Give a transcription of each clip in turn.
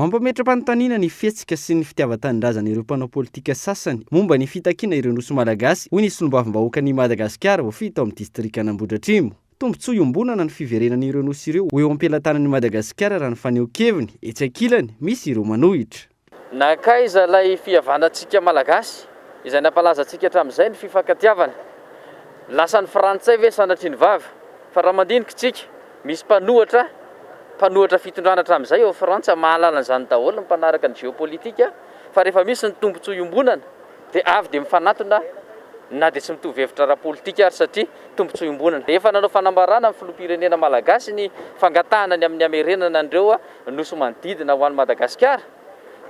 Mampametra-panontaniana ny fihetsika sy ny fitiavan-tanindrazan'ireo mpanao politika sasany momba ny fitakiana ireo nosy malagasy, hoy ny solombavambahoakan'i Madagasikara voafidy tao amin'ny distrikan'Ambohidratrimo. Tombontsoa iombonana ny fiverenan'ireo nosy ireo ho eo am-pelatanan'i Madagasikara raha ny fanehoan-keviny. Etsy ankilany, misy ireo manohitra. Nankaiza ilay fihavanantsika Malagasy izay nampalaza antsika hatramin'izay ny fifankatiavana? Lasan'ny Frantsay ve sanatria ny vava? Fa raha mandinika isika, misy mpanohatra, mpanohatra fitondrana hatramin'izay ao Frantsa, mahalala an'izany daholo ny mpanaraka ny géopolitique, fa rehefa misy ny tombontsoa iombonana dia avy dia mifanatona na dia tsy mitovy hevitra ara-politika ary satria tombontsoa iombonana. Efa nanao fanambarana ny filoham-pirenena Malagasy ny fangatahana ny amin'ny hamerenana an'ireo nosy manodidina ho an'i Madagasikara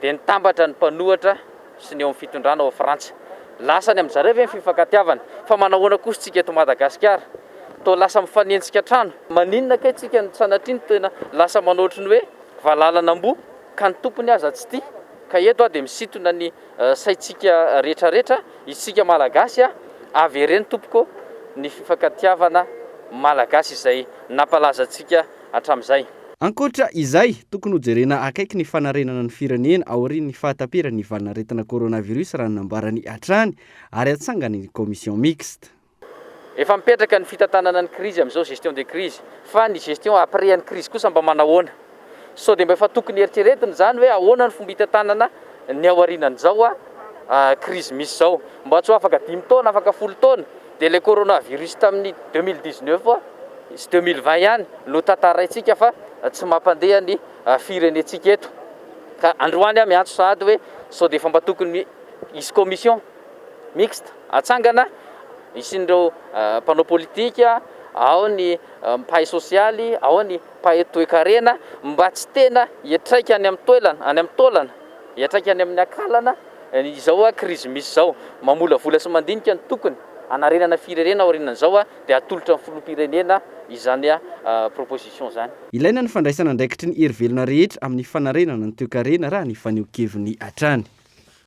dia nitambatra ny mpanohatra sy ny eo amin'ny fitondrana ao Frantsa. Lasa any amin-dry zareo ve ny fifankatiavana? Fa manahoana kosa isika eto Madagasikara? Toa lasa mifanenjika hatrany. Maninona kay tsika no sanatria no tena lasa manao ohatry ny hoe valalan'amboa ka ny tompony aza tsy tia? Ka eto aho dia misintona ny saintsika rehetrarehetra, isika Malagasy a, avereno tompoko ny fifankatiavana Malagasy izay nampalaza antsika hatramin'izay. Ankoatra izay, tokony hojerena akaiky ny fanarenana ny firenena aorian'ny fahataperan'ny valanaretina coronavirus raha ny nambarany hatrany ary hatsangana ny commission mixte. Efa mipetraka ny fitantanana ny krizy amin'izao, gestion de crise, fa ny gestion après ny krizy kosa mba manahoana? Sao dia mba efa tokony eritreretina izany hoe ahoana ny fomba hitantanana ny aorianan'izao krizy misy izao? Mba tsy ho afaka dimy taona, afaka folo taona dia ilay coronavirus tamin'ny 2019 sy 2020 ihany no tantaraintsika fa tsy mampandeha ny firenentsika eto. Ka androany aho miantso sahady hoe sao dia efa mba tokony hisy commission mixte atsangana hisian'ireo mpanao politika, ao ny mpahay sosialy, ao ny mpahay toekarena mba tsy tena hiatraika any amin'ny toelana, any amin'ny taolana, hiatraika any amin'ny akalana izao krizy misy izao. Mamolavola sy mandinika ny tokony hanarenana firenena aorianan'izao dia atolotra ny filoham-pirenena izany proposition izany. Ilaina ny fandraisana andraikitry ny hery velona rehetra amin'ny fanarenana ny toekarena raha ny fanehoan-keviny hatrany.